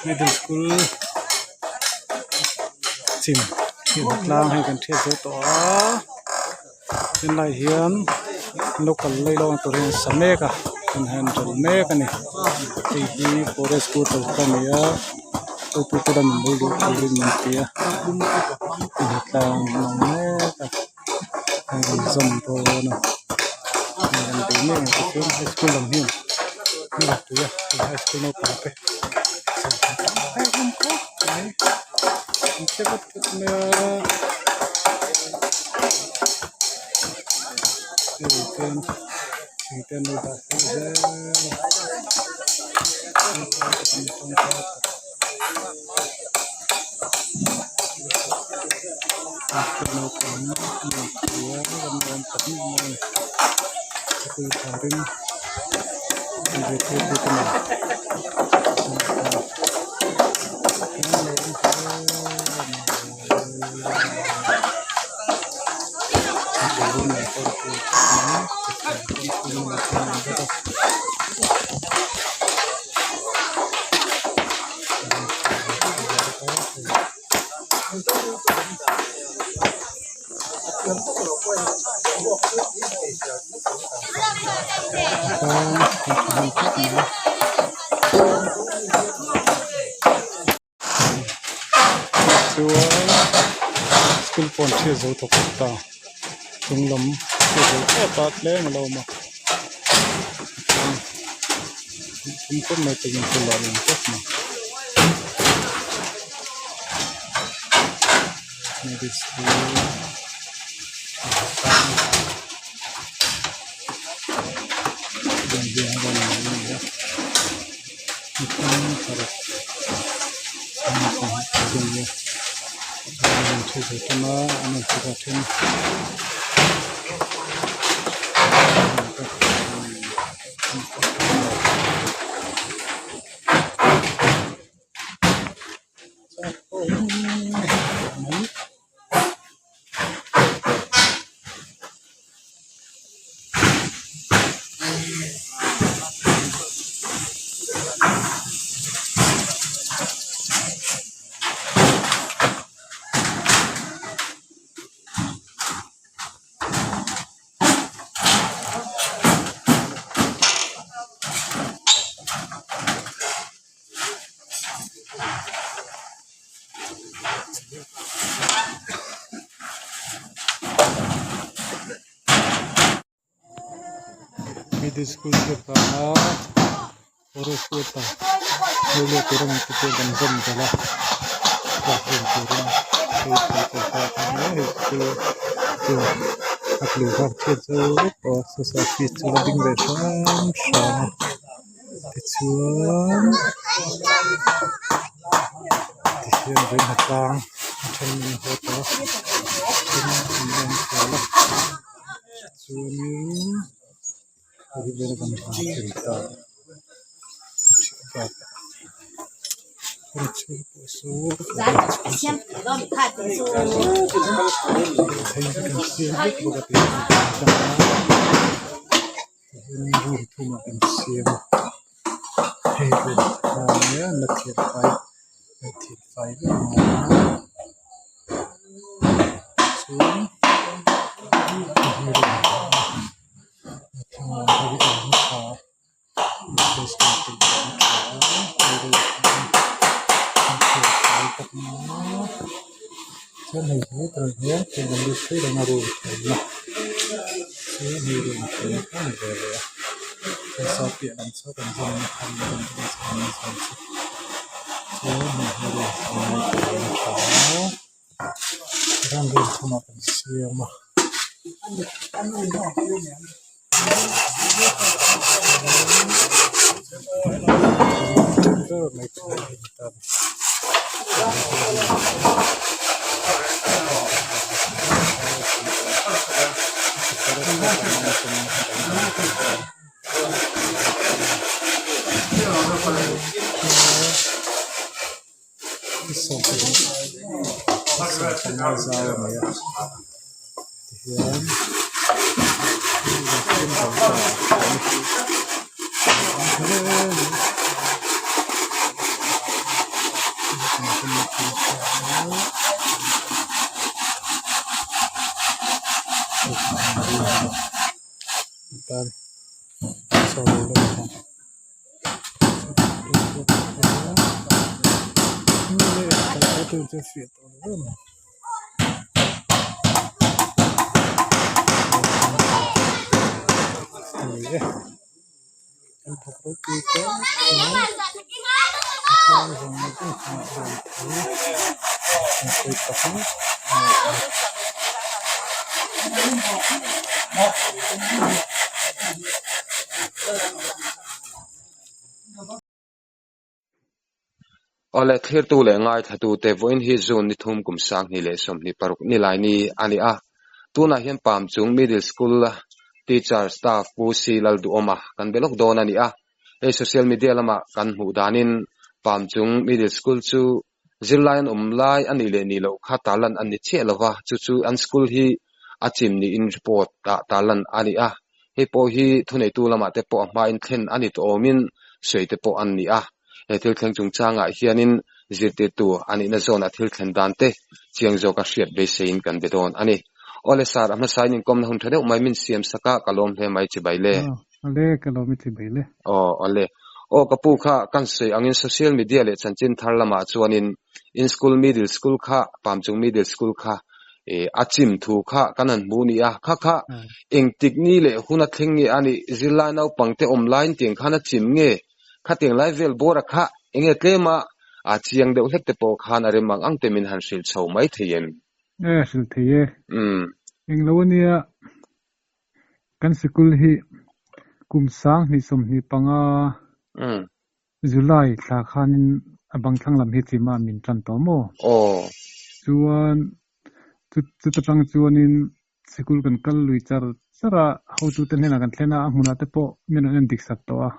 Middle school chim thil tlang hei kan hriat zo tawh a tunlai hian local leilawn tur hi an sa mek a an han tel mek a ni hei hi forest quarter te a ni a hotute lamin lo luh turin an ti a tlang an awm mek a an rawn zawm dawn a an rawn bei mek ang tichuan high school lam hian an rawn pui a high school naupang te an che vut vut mai a hei chuan thing te an lo dah fel zel a naupang zirtirtu te nen Chuan school pawh an chhiat zo thawk thawk ta chung lam chhiat zo tawp a tlem a lo awm a thum khawp mai te hian thil a awm tawp mai. Middle school te vanga forest water kan zawm belh a classroom turin chu a tlu vak chhiat chu social office chu a ding ve hram hram a tichuan tihian vawiin tlang a then an haw tawh a a then an la inkhel a chuanin hei hi vel kan hmu thei ta a chhung pawh saw thei kan siam vek bawk a tihian room thumah kan siam a hei room ania la thian fai la thian fai vek a ni a chuan hei hi room tha chuan hei he tah hian room thlenna chu hei room thlenna kha a ni ve leh a chuan saw piah lam saw kan zawmna kha a ni chuan hei hi room thlenna tha a room thumah kan siam a. Zau a nei a tihian Awle thlirtu leh ngaithlatute vawiin hi June ni thum kum sanghnih leh 26 ni lai ni a ni a. Tunah hian Pam chung Middle School Teacher Staff Pu Si Lalduhawma kan be lawk dawn a ni a. Hei social media lama kan hmuh danin Pam chung Middle School chu zirlai an awm lai a nih leh nih loh kha tarlan an ni chiah lo va, chu chu an school hi a chim niin report ah tarlan a ni a. Hei pawh hi thuneitu lamah te pawh a hmain thlen a ni tawh awmin sawi te pawh an ni a. He thil thleng chungchangah hianin zirtirtu a nihna zawnah thil thlen dan te chiang zawka hriat beiseiin kan be dawn a ni. Awle sir, a hmasain inkawmna hun tha deuh mai min siam sak a, ka lawm hle mai chibai le. Awle, ka lawm i chibai le. Aw, awle. Aw, ka pu kha kan sawi angin social media leh chanchin thar lamah chuanin in school middle school kha, Pamchung middle school kha e a chim thu kha kan han hmu ni a, kha kha engtik ni leh hun a thleng nge a nih, zirlai naupangte awm laiin tiang khan a chim nge? Khatiang lai vel bawra kha enge tlema a chiang deuh hlek te pawh khan a rem ang ang te min han hrilh chho mai thei em? E, hrilh thei e. Englo ania kan sikul hi kum 2025 July thla khanin a bang thlang lam hi chima min tan tawh maw? Aw. Chuan chuta tang chuanin Sikul kan kal lui char char a, hotute hnenah kan thlen a, a hmunah te pawh min rawn en dik sak tawh a.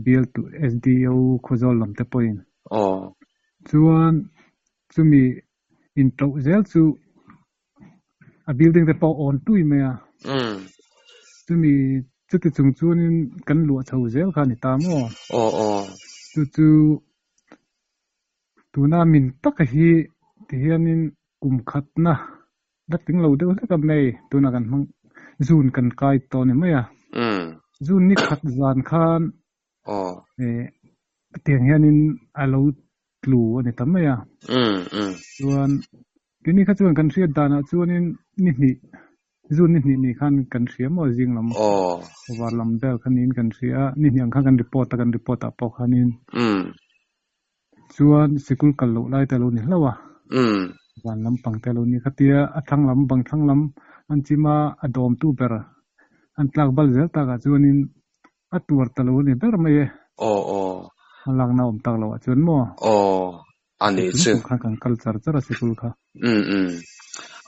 Bialtu SDO Khawzawl lam te pawhin. Chuan chumi intoh zel chu a building te pawh a awn tui mai a. Chumi chuti chung chuanin kan luah chho zel kha a ni ta maw? Chu chu tuna min taka hi tihianin kum khatna La tling lo deuh hlek a May tunah kan hmang June kan kai tawh a ni mai a. June ni khat zan khan tiang hianin a lo tlu a ni ta mai a. Chuan keini kha chuan kan hriat danah chuanin ni hnih June ni hnih ni khan kan hria maw zing lam var lam vel kha niin kan hria a, ni hnih ang khan kan report a kan report ah pawh khanin Chuan sikul kal loh lai te a lo ni hlauh a, van lampang te a lo ni. Khatia a thlang lam, bang thlang lam an chim a, a dawmtu ber an tlak bal zel takah chuanin a tuar ta lo a ni ber mai e. Aw aw. A lakna awm tak loh ah chuan maw? Aw, a nih chu. Chung khan kan kal char char a sikul kha. Umm umm.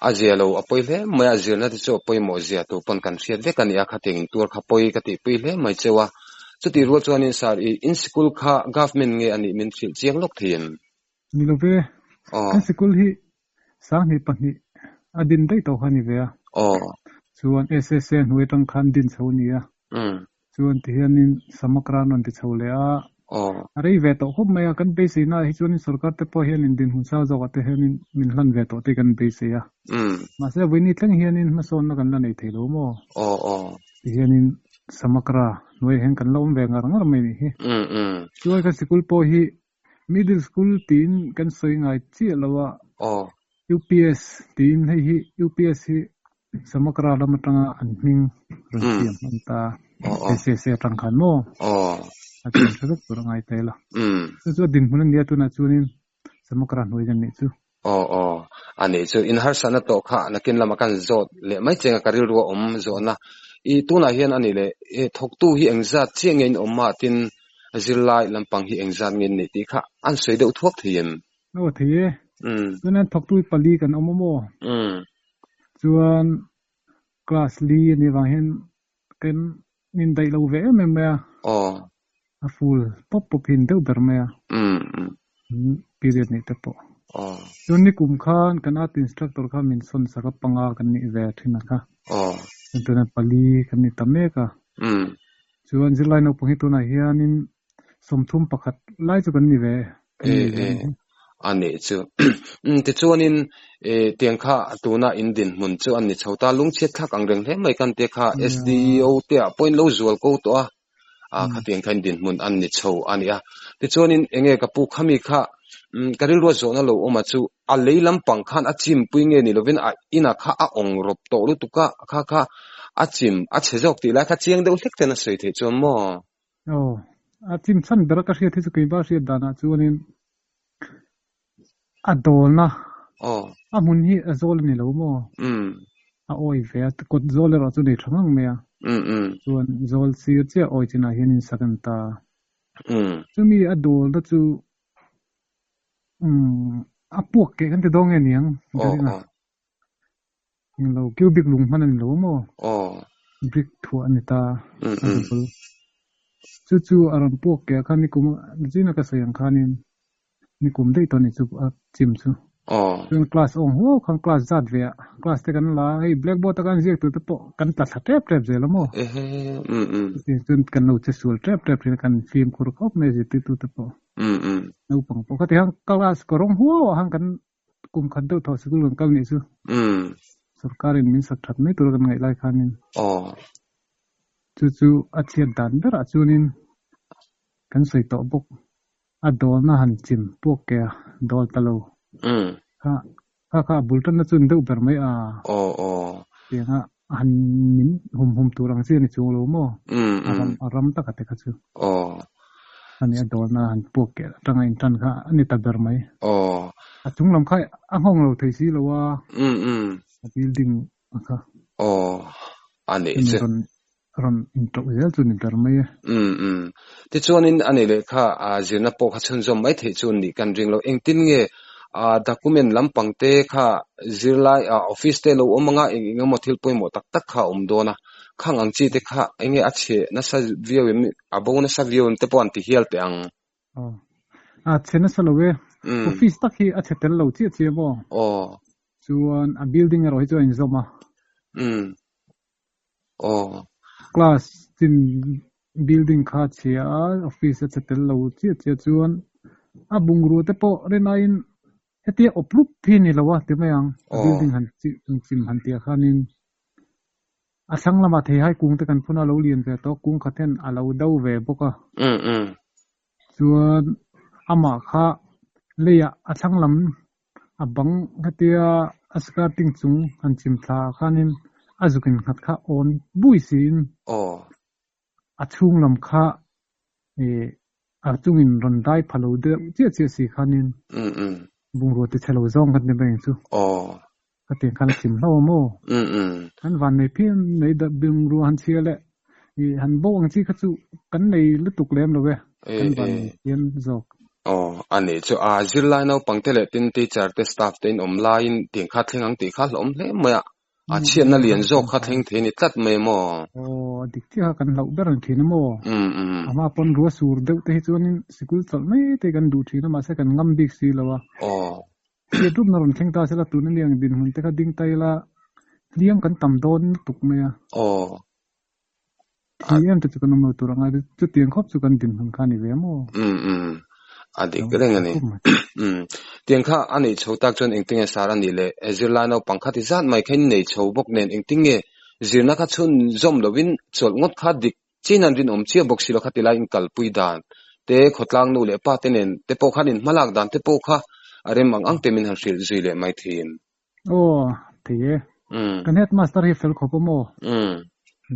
A zia lo a pawi hle mai a, zirna te chu a pawimawh zia tur pawn kan hriat vek a ni a, khatiang in tuar kha pawi ka tihpui hle mai cheu a. Chutih rual chuanin sir i in sikul kha government nge a nih min hrilh chiang lawk thei em? Ni lo ve, kan sikul hi 2002 a din daih tawh kha a ni ve a. Chuan SSA hnuai atang khan din chho a ni a. Chuan tihianin Samakra an rawn ti chho leh a. A rei ve tawh khawp mai a, kan beiseina ah hi chuanin sorkar te pawh hianin dinhmun sang zawkah te hianin min hlan ve tawh tih kan beisei a. Mahse vawiini thleng hianin hmasawnna kan la nei thei lo maw? Tihianin Samakra hnuaiah hian kan la awm ve ngar ngar mai nih hi. Chuan kan sikul pawh hi Middle School tiin kan sawi ngai chiah lo a, UPS tiin hei hi UPS hi Samakra lam atanga an hming rawn siam an ta SSA atang khan maw? A chuan hre vek tur a ngai ta ila. Chu chu a dinhmun a nia tunah chuanin Samakra hnuai kan nih chu. Aw aw, a nih chu in harsatna tawh kha nakin lama kan zawt leh mai cheng a ka rilru a awm zawhna. I tunah hian a nih leh i thawktu hi engzat chiah nge in awm a tin zirlai lampang hi engzat nge in neih tih kha an sawi deuh thuak thei em? Aw thei e. Tunah hian thawktu hi pali kan awm a maw? Chuan class li a nih vang hian kan indaih lo ve em em mai a. Aw. A full pawp pawp hi an deuh ber mai a. Period neih te pawh. Aw. Chuan nikum khan kan art instructor kha min sawn sak a panga kan nih ve thin a kha. Aw. Chuan tunah pali kan ni ta mek a. Chuan zirlai naupang hi tunah hianin 31 lai chu kan ni ve. E e. A nih chu. Umm tichuanin eh tiang kha tuna in dinhmun chu an ni chho ta, lungchhiat thlak ang reng hle mai kan tia kha SDO te ah pawhin lo zual ko tawh a, ah khatiang kha in dinhmun an ni chho a ni a. Tichuanin enge ka pu khami kha umm ka rilrua zawhna lo awm a chu a lei lampang khan a chimpui nge ni lovin a inah kha a awng rawp tawh lutuk a, kha kha a chim a chhe zawk tih lai kha chiang deuh hlek ten a sawi theih chuan maw? Aw, a chim chhan ber a ka hriat hi chu keimah hriat danah chuanin a dawlna a hmun hi a zawl a ni lo maw? A awi ve a, kawt zawl erawh chu nei tha ngang mai a, chuan zawl sir chiah awi chinah hian in sak a ni ta. Chumi a dawlna chu a puak keh kan ti dawn nge niang Darina? Englo cubic lung hman a ni lo maw? Brick thuah a ni ta a double. Chu chu a rawn puak keh khan nikum zina ka sawi ang khanin nikum daih tawh a ni chu a chim chu. Chuan class awng huau khan class zat ve ah class te kan la a, hei blackboard a kan ziak tur te pawh kan tla thla tep tep zel a maw? Chuan kan lo che sual tep tep thin a, kan fimkhur khawp mai a zirtirtu te pawh. Naupang pawh khati khan class ka rawng huau ah khan kan Kum khat deuh thaw sikul kan kal nih chu. Sorkarin min sak that mai tura kan ngaih lai khanin. Chu chu a chhiat dan berah chuanin kan sawi tawh bawk. A dawlna han chim puak ke a dawl ta lo. Kha kha kha a bul tanna chu ni deuh ber mai a. Tianga han min hum hum tur ang chi a ni chuang lo maw? A ram a ram taka te kha chu. Ani a dawlna han puak keh atanga in tan kha a ni ta ber mai. A chung lam kha a nghawng lo thei si lo a. A building a kha. A nih chu. Rawn rawn in tauh zel chu ni ber mai e. Tichuanin a nih leh kha zirna pawh kha chhunzawm mai theih chu nih kan ring lo. Engtin nge document lampang te kha zirlai office te lo awm anga eng eng emaw thil pawimawh tak tak kha a awm dawn a. Khang ang chi te kha eng nge a chhe nasa viau em, a bo nasa viau em te pawh an ti hial teh ang. Aw, a chhe nasa lo e. Office tak hi a chhe tel lo chiah chiah maw? Aw. Chuan a building erawh hi chu a inzawm a. Umm. Aw. Class chin building kha a chhia a, office a chhe tel lo chiah chiah chuan a bungrua te pawh rinaiin hetia awp rup hi a ni lo a ti mai ang. A building han chim han tih ah khanin A thlang lamah theihai kung te kan phun a lo lian ve tawh, kung khat hian a lo do ve bawk a. Chuan amah kha leiah a thlang lam a bang hetia a skirting chung han chim thla ah khanin a zuk in nghat kha awn bui siin a chhung lam kha ih a chungin rawn dai pha lo deuh chiah chiah si khanin bungrua ti chhe lo zawng kha ni mai ang chu. Ka tiang khan a chim hlauh a maw? Kan van nei phian mai dah bungrua han chhia leh ih han bo ang chi kha chu kan nei lutuk lem lo e, kan van nei phian zawk. Aw, a nih chu a zirlai naupang te leh tin teacher te staff te in awm laiin tiang kha thleng ang tih kha hlauhawm hle mai a. A chhiatna lian zawk kha thleng thei a ni tlat mai maw? Aw, a dik chiah kha kan hlauh ber ang thin a maw? A hma pawn rua sur deuh te hi chuanin sikul chawlh mai te kan duh thin a, mahse kan ngam bik si lo a. Chhiat rupna rawn thleng ta sela tuna mi ang dinhmun te kha ding ta ila hliam kan tam dawn lutuk mai a. Thi em te chu kan awm lo tur angai chutiang khawp chu kan dinhmun kha a ni ve maw? Umm umm a dik reng a ni. Umm tiang kha a neih chho tak chuan engtinge sar a nih le zirlai naupang kha ti zat mai kha in nei chho bawk nen engtinge zirna kha chhun zawm lovin chawlh ngawt kha dik chin an rinawm chiah bawk si lo kha tilai in kalpui dan te khawtlang nu leh pa te nen te pawh khan in hmalak dan te pawh kha a rem ang ang te min han hrilh zui leh mai thin. Aw thei e. Kan headmaster hi fel khawp a maw?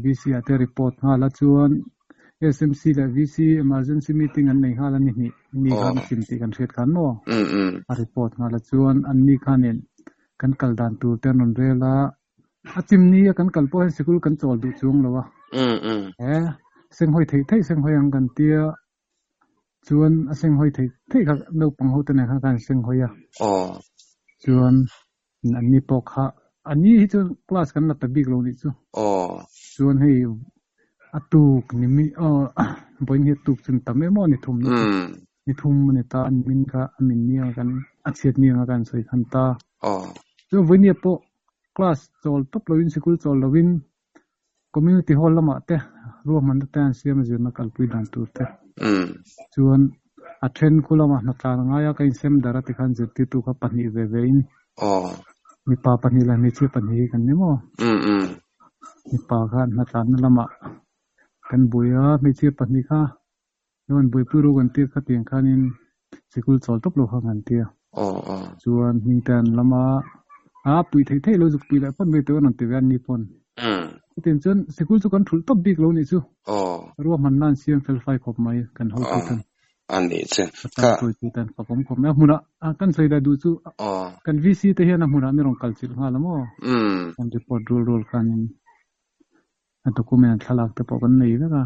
VC ah te report nghal a chuan SMC leh VC emergency meeting an nei nghal a ni hnih ni khan a chim tih kan hriat khan maw? A report nghal a chuan an ni khanin kan kal dan tur te an rawn rel a, a chim ni a kan kal pawh hian sikul kan chawl duh chuang lo a. He senghawi theih theih senghawi ang kan tia Chuan a senghawi theih theih kha naupang ho te nen khan khan senghawi a. Chuan an ni pawh kha a ni hi chu class kan la ta bik lo nih chu. Chuan hei a tuk ni mi aw vawiin hi a tuk chu ni tam em aw ni thum na chu. Ni thum a ni ta a min kha a min ni ang kan a chhiat ni ang a kan sawi khan ta. Chuan vawiin hi pawh class chawl tawp lovin sikul chawl lovin Community Hall lamah te ruahmanna te an siam a zirna kalpui dan tur te chuan A then khu lamah hnatlan a ngai a, ka insem darh a tikhan zirtirtu kha pahnih ve ve in mipa pahnih leh hmeichhia pahnih hi kan ni maw? Mipa kha hnatlanna lamah kan buai a, hmeichhia pahnih kha lo an buaipui ru kan tir kha tiang khanin sikul chawl tawp lo kha kan ti a. Chuan hmingte an lam a, a puih theih theih lo zuk pui leh phawt mai teh an rawn ti ve a ni pawn. Chutiang chuan sikul chu kan thulh tawp bik lo nih chu. Ruahmanna an siam fel fai khawp mai kan hotu ten. A nih chu. Ka tan pawh tan fak awm khawp mai. A hmunah kan sawi leh duh chu kan VC te hian a hmunah mi rawn kal chilh nghal a maw? Kan report rul rul khanin a document an thlalak te pawh kan nei vek a.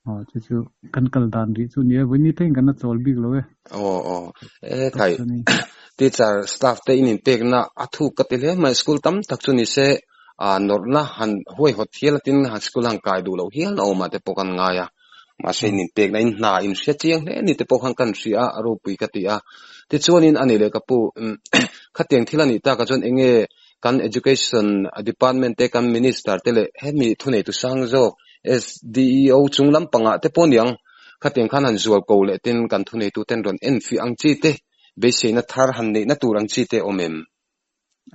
Aw chu chu kan kal dan rih chu nia vawiin ni thleng kan la chawl bik lo e. Aw aw e khai teacher staff te in inpekna a thuk ka ti hle mai school tam tak chu ni se a nawrhna han huaihawt hial atin han school han kai duh loh hial a awm ah te pawh kan ngai a mahse in inpekna in hna in hre chiang hle ni te pawh khan kan hria a ropui ka ti a tichuanin a nih leh ka pu khatiang thil a nih takah chuan eng nge kan education department te kan minister te leh hemi thuneitu sang zawk SDEO chung lampangah te pawh aniang khatiang khan han zual ko leh ten kan thuneitu ten rawn en fiah ang chi te beiseina thar han neihna tur ang chi te awm em?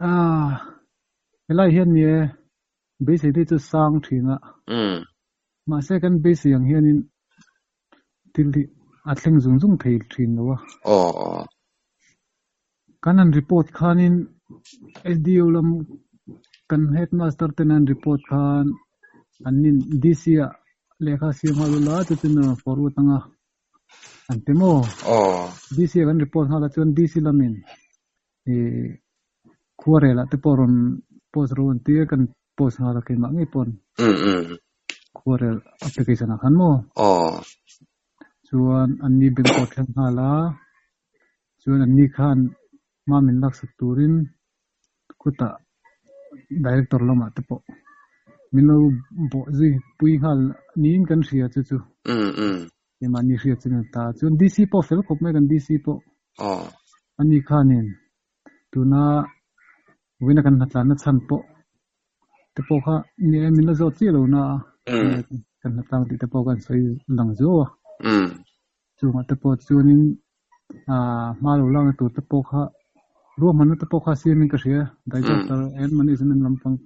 Ah, helai hian ni e, beisei te chu sang thin a. Mahse kan beisei ang hianin thil hi a thleng zung zung thei thin lo a. Aw aw. Kan han report khanin SDO lam kan headmaster ten an report khan an nin DC ah lehkha siam nghal ula chu chu an rawn forward anga an ti maw? Aw. DC ah kan report nghal a chuan DC lamin ih khuarel ah te pawh rawn post ro an ti a kan post nghal a keimah ngei pawn. Khuarel application ah khan maw? Aw. Chuan an ni bank pawh a thleng nghal a. Chuan an ni khan hma min laksak turin khutah director lamah te pawh min lo bawh zui pui nghal niin kan hria chu chu. Keimahni hriat chu ni ta. Chuan DC pawh fel khawp mai kan DC pawh. Ani khanin tuna vawiina kan hnatlanna chhan pawh te pawh kha ni e min la zawt chiah lo na a kan hnatlang tih te pawh kan sawi lang zuau a. Chungah te pawh chuanin aaa hma lo lakna tur te pawh kha ruahmanna te pawh kha siamin ka hria disaster and management lampang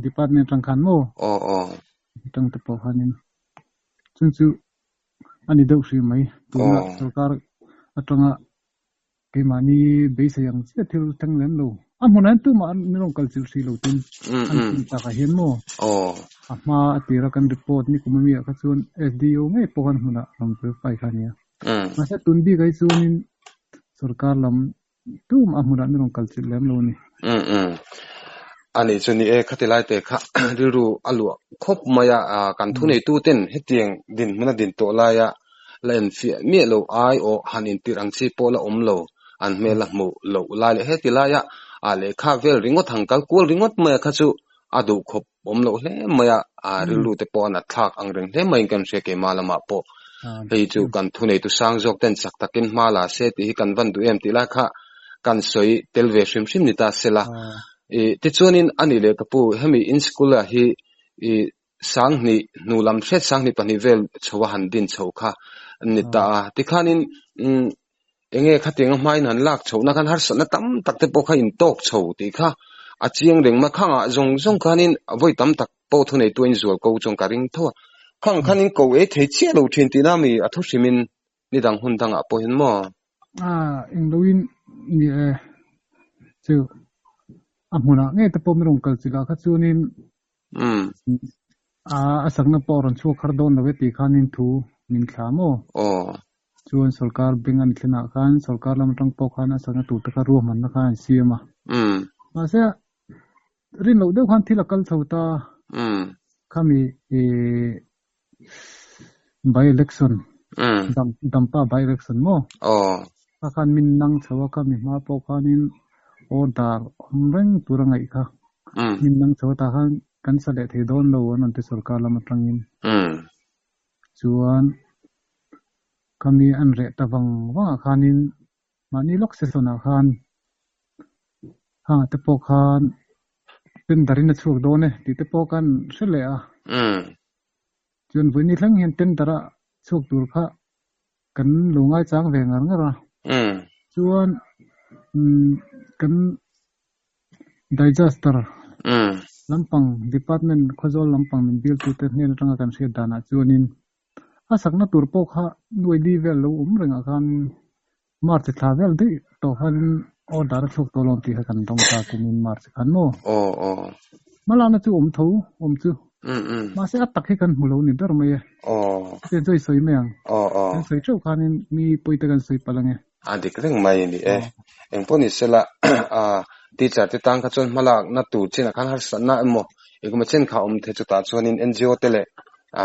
department atang khan maw atang te pawh khanin chung chu a ni deuh hrih mai tuna sorkar atanga keimahni beisei ang chiah thil thleng lem lo a hmunah hian tumah min rawn kal chilh hrih lo tin an chim takah hian maw a hma a tira kan report ni kum ami ah kha chuan SDO ngei pawh khan hmunah rawn verify kha a nia. Mahse tun bik ai chuanin sorkar lam tumah a hmunah min rawn kal chilh lem lo a ni. A nih chu ni e, khati lai te kha rilru a luah khawp mai a, kan thuneitu ten hetiang dinhmun a din tawh laia la enfiah miah lo ai aw han intirh ang chi pawh la awm lo, an hmel a hmuh loh lai leh heti laia lehkha vel ringawt han kal kual ringawt mai a kha chu a duh khawp awm loh hle mai a, rilru te pawh a nat thlak ang reng hle maiin kan hria keimah lamah pawh hei chu kan thuneitu sang zawk ten chak takin hma la se tih hi kan van duh em tih lai kha kan sawi tel ve hrim hrim ni ta sela. Ih tichuanin a nih leh ka pu hemi in school ah hi ih Sanghnih hnu lam hret sanghnih pahnih vel chho a han din chho kha an ni ta a. Tikhanin umm enge khatiang a hmain han lak chhohna khan harsatna tam tak te pawh kha intawk chho tih kha a chiang reng mai. Khangah zawng zawng khanin vawi tam tak pawh thuneitu a inzual ko chuan ka ring tho a. Khang khanin ko ei thei chiah lo thin tihna mi a thu hrimin ni dang hun dangah pawh hian maw? Ah, engloin ni e, chu a hmunah ngei te pawh min rawn kal chilh ah kha chuanin a sakna pawh a rawn chhuak har dawn lo e tih khanin thu min thla maw? Chuan sorkar bank an thlenah khan sorkar lam atang pawh khan a sakna tur te kha ruahmanna khan an siam a. Mahse rin loh deuh khan thil a kal chho ta. Khami by election Dampa by election maw? Kha khan min nang chho a khami hma pawh khanin order awm reng tur a ngaih kha. Min nang chho a tah khan kan sa leh thei dawn lo an rawn ti sorkar lam atangin. Chuan khami an reh ta vang vangah khanin Mahni lawk session ah khan hangah te pawh khan tender in a chhuak dawn e tih te pawh khan hre leh a. Chuan vawiini thleng hian tender a chhuak tur kha Kan lo ngaichang ve ngar ngar a. Chuan kan digester lampang department Khawzawl lampang min bialtute hnen atanga kan hriat danah chuanin a sakna tur pawh kha nuaili vel lo awm rengah khan March thla vel daih tawh khanin order a thluk tawh alawm tih kha kan dawng ta kumin March khan maw? Hmalakna chu awm tho awm chu. Mahse a tak hi kan hmu lo ni ber mai e. Chutiang chu i sawi mai ang. Kan sawi theuh khanin mi pawite kan sawi palh ange. A dik reng mai a ni e. Engpawh ni sela teacher te tan kha chuan hmalakna tur chinah khan harsatna emaw engemaw chen kha a awm thei chutah chuanin NGO te leh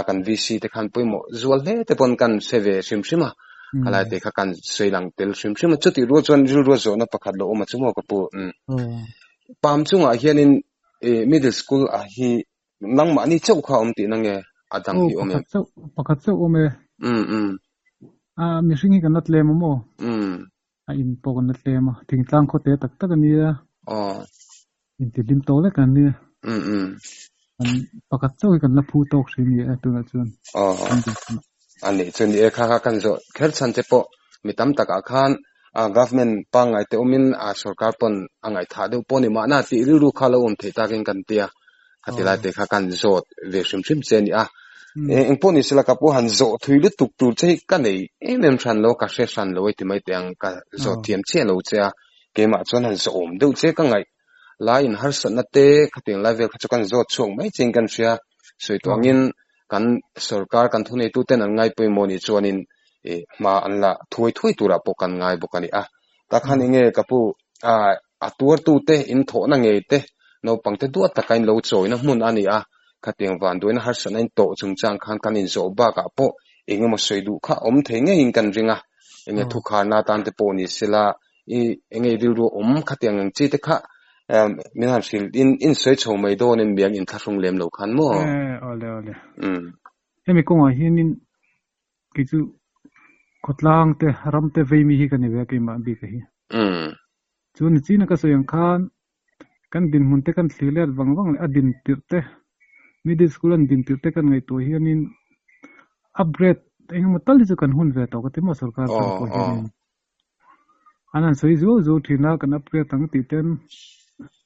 kan VC te khan pawimawh zual hle te pawn kan hre ve hrim hrim a, khalai te kha kan sawi lang tel hrim hrim a. Chutih rual chuan rilrua zawhna pakhat lo awm a chu maw ka pu? Palm chungah hianin middle school ah hi nangmahni chauh kha a awm tihna nge a dang hi awm em? Pakhat chauh awm e. Mihring hi kan la tlem awm aw. A in pawh kan la tlem a, thingtlang khaw te tak tak a nia. Intihlim tawk lek an nia. An pakhat chauh hi kan la phu tawk hrim ni e tunah chuan. A nih chu ni e, kha kha kan zawh kher chhan che pawh mi tam takah khan government pangngai te awmin sorkar pawn a ngaihthah deuh pawh a ni mahna tih rilru kha lo awm theih takin kan tia. Khati lai te kha kan zawt ve hrim hrim che a ni a. Engpawh ni sela ka pu han zawh thui lutuk tur che hi ka nei em em hran lo, ka hre hran lo e ti mai teh ang, ka zawh thiam chiah lo che a, keimah chuan han zawhawm deuh che ka ngaih laiin harsatna te khatiang lai vel kha chu kan zawt chhuak mai chiin kan hria. Sawi tawh angin kan sorkar kan thuneituten an ngai pawimawh nih chuanin hma an la thuai thuai turah pawh kan ngai bawk a ni a. Tah khan enge ka pu a tuartute inthawhna ngei te naupangte duat taka in lo chawina hmun a ni a, khatiang vanduaina harsatna in tawh chungchang khan kan inzawh bakah pawh engemaw sawi duh kha awm thei ngeiin kan ring a, enge thukharna atan te pawh ni sela i enge i rilru awm khatiang ang chi te kha min han hrilh in in sawi chho mai dawn in miang inthlahrung lem lo khan maw? Awle awle. Hemi kawngah hianin kei chu khawtlang te ram te vei mi hi ka ni ve a keimah bik a hi. Chu ni china ka sawi ang khan kan dinhmun te kan thlir let vang vang leh a din tirh te middle school an din tirh te kan ngaihtuah hianin upgrade engemaw tal hi chu kan hun ve tawh ka ti maw sorkar tang pawh hianin. An han sawi zuau zuau thin a, kan upgrade ang tih ten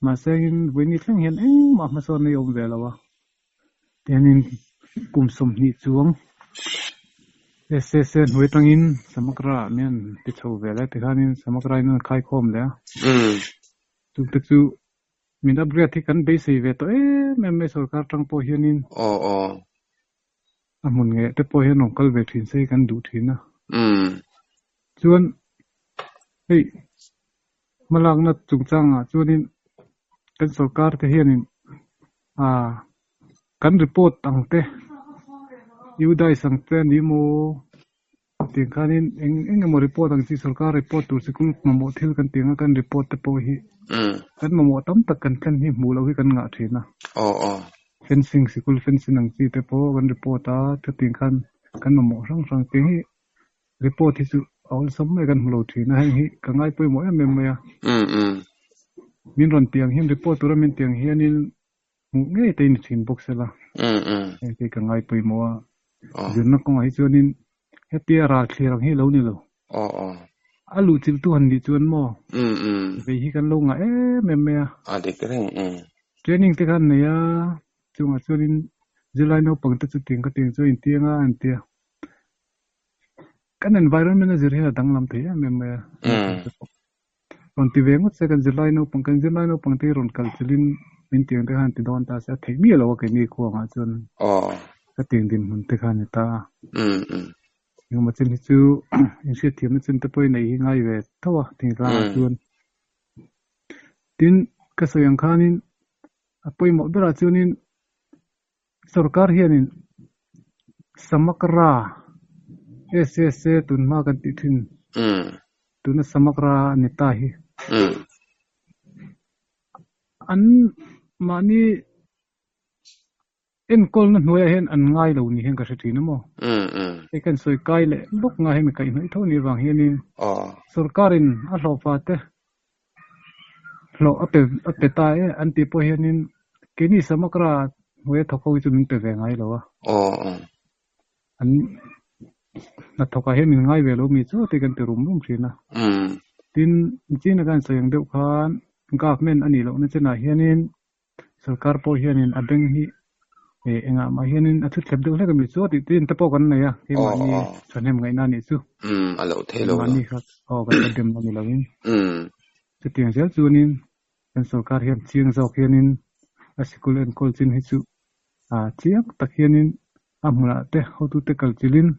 mahse in vawiini thleng hian engmah hmasawn a awm ve lo a. Tihianin kum 20 chuang SSA hnuai atangin Samagra ah mian ti chho ve le tikhanin Samagra in an khaikhawm leh a. Chungte chu min upgrade hi kan beisei ve tawh em em mai sorkar tang pawh hianin a hmun ngei te pawh hian rawn kal ve thin se hi kan duh thin a. Chuan hei hmalakna chungchangah chuanin kan sorkar te hianin ah kan report ang te UDISE ang te a ni maw tiang khanin eng eng emaw report ang chi sorkar report tur sikul mamawh thil kan tih anga kan report te pawh hi kan mamawh tam tak kan thlen hi hmuh loh hi kan ngah thin a. Fencing sikul fencing ang chi te pawh kan report a chutiang khan kan mamawh hrang hrang tiang hi Report hi chu a awlsam mai kan hmu lo thin a, heng hi ka ngai pawimawh em em mai a. Min rawn tiang hian report tura min tiang hianin hmuh ngei te in thin bawk sela. Heng hi ka ngai pawimawh a. Zirna kawngah hi chuanin hetia ral thlir ang hi lo ni lo. A luhchilh tu han nih chuan maw vei hi kan lo ngah em em mai a. Training te kha an nei a, chungah chuanin zirlai naupang te chu tiang ka tiang chu a intiang a an tia. Kan environment a zir hian a danglam thei em em mai a. Rawn ti ve ngawt se kan zirlai naupang kan zirlai naupang te hi rawn kal chilhin min tiang te khan ti dawn ta se a theih miah lo a keini khuangah chuan ka tiang dinhmun te kha a ni ta a. Engemaw chin hi chu inhriatthiamna chin te pawhin ei hi ngai ve tho a thingtlangah chuan. Tin, ka sawi ang khanin a pawimawh berah chuanin Sorkar hianin Samakra SSA tun hma kan tih thin tuna Samakra a ni ta hi an mahni enkawlna hnuaiah hian an ngai lo ni hian ka hre thin a maw? Hei kan sawi kai leh lawk nga hemi kaihhnawih tho ni avang hianin sorkarin a hlawhfa te Hlawh a pe a pe ta e an tih pawh hianin keini Samakra hnuaia thawk ho hi chu min pe ve ngai lo a. An Hnathawkah hian min ngai ve lo mi chu tih kan ti rum rum thin a. Tin, chin a kan sawi ang deuh khan government a nih lohna chenah hianin sorkar pawh hianin a bank hi engah mah hianin a thuthlep deuh hlek a mi chu tih tin te pawh kan nei a, keimahni thahnem ngaihna a nih chu. Keimahni kha aw kan la dem a ni lovin. Chutiang zel chuanin kan sorkar hian chiang zawk hianin a sikul enkawl chin hi chu chiang tak hianin a hmunah te hotute kal chilhin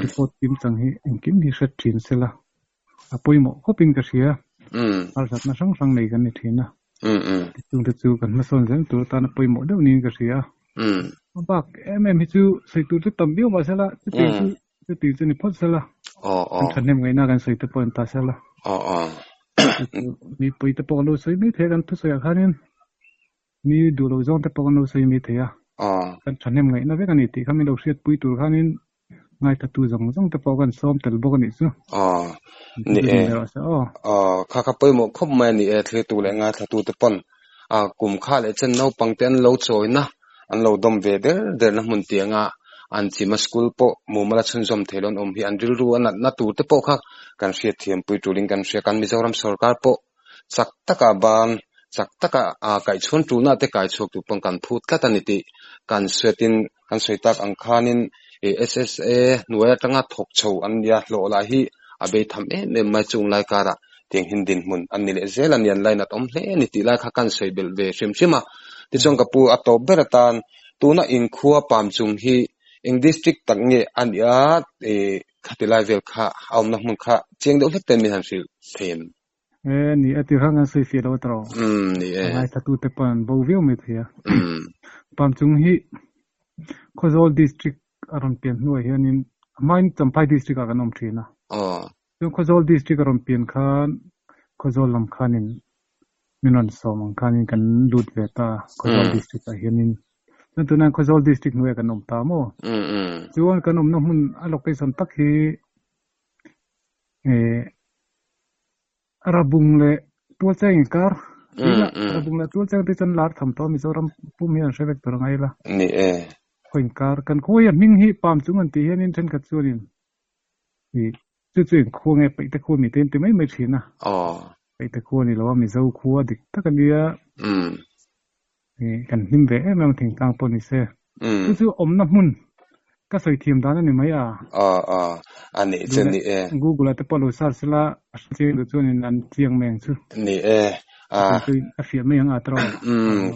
report kim chang hi engkim hi hret thin se la, a pawimawh khawpin ka hria. Harsatna hrang hrang nei kan ni thin a, tichungte chu kan hmasawn zel tur atan a pawimawh deuh niin ka hria. A bak em em hi chu sawi tur chu tam viau mahse la, chutiang chu chutiang chu ni phawt se la, kan thahnem ngaihna kan sawi te pawh an ta se la. Mipui te pawh kan lo sawi mai thei a kan thusawiah khanin. Mi duh loh zawng te pawh kan lo sawi mai thei a, kan thahnem ngaihna vek a ni tih kha min lo hriatpui tur khanin ngaithatu zawng zawng te pawh kan sawm tel bawk a nih chu. Ni e, kha kha pawimawh khawp mai a ni e, thlirtu leh ngaithlatu te pawn kum kha leh chen naupang te an lo chawina, an lo dawm ve der derna hmun tianga an chima school pawh mumal a chhunzawm thei lo an awm hi an rilru a natna tur te pawh kha kan hriatthiampui tulin kan hria, kan Mizoram sorkar pawh Chak taka ban, chak taka kaihchhuan tulna te kaichhuak tur pawn kan phut tlat a ni tih kan hriatin kan sawi tak ang khanin SSA hnuai atanga thawk chho an nia hlawh lah hi a bei tham em em mai chung lai karah tiang hin dinhmun an ni leh zel a ni an lainat awm hle a ni tih lai kha kan sawi belh ve hrim hrim a. Tichuan ka pu a tawp ber atan tuna inkhua pam chung hi eng district tak nge a nia khati lai vel kha a awmna hmun kha chiang deuh hlek ten min han hrilh thei em? E ni a tirhang an sawi fiah lo a tawh. Umm ni e. A ngaithla te pawh an bo viau mai thei a. Pam chung hi Khawzawl district a rawn pian hnuah hianin a hmain Champhai district ah kan awm thin a. Aw. Chuan Khawzawl district a rawn pian khan Khawzawl lam khanin min rawn sawm ang khanin kan lut ve ta a Khawzawl district ah hianin. Chuan tunah Khawzawl district hnuaiah kan awm ta maw? Chuan kan awmna hmun a location tak hi Rabung leh Tualcheng inkar tih la Rabung leh Tualcheng te chuan lar tham tawh a Mizoram pum hian an hre vek tur a ngai la. Ni e. Khaw inkar kan khua hi a hming hi Pam chung an tih hianin thenkhat chuanin ih chu chu in khua nge Paihte khua mi te an ti mai mai thin a. Aw. Paihte khua ni lo a Mizo khua dik tak a nia. Kan hlim ve em em a thingtlang pawh ni se. Chu chu awmna hmun ka sawi thiam dan a ni mai a. Aw aw a nih chu ni e. Google ah te pawh lo search sela a hre chiang duh chuanin an chiang mai ang chu. Ni e. A fiah mai ang a tawrh.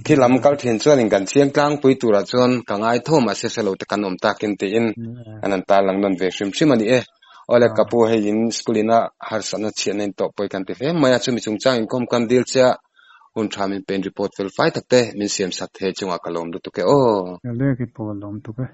Khi lam kal thin chuanin kan chiang tlangpui turah chuan ka ngai tho mahse hre lo te kan awm takin tiin an han tarlang nawn ve hrim hrim a ni e. Awle ka pu hei in school ina harsatna chhiatna in tawh pawi kan ti hle mai a chumi chungchang inkhawm kan dil che a. Hun tha min pen report fel fai tak te min siam sak thei chungah ka lawm lutuk e aw. Ka lek i pawh lawm tuk e.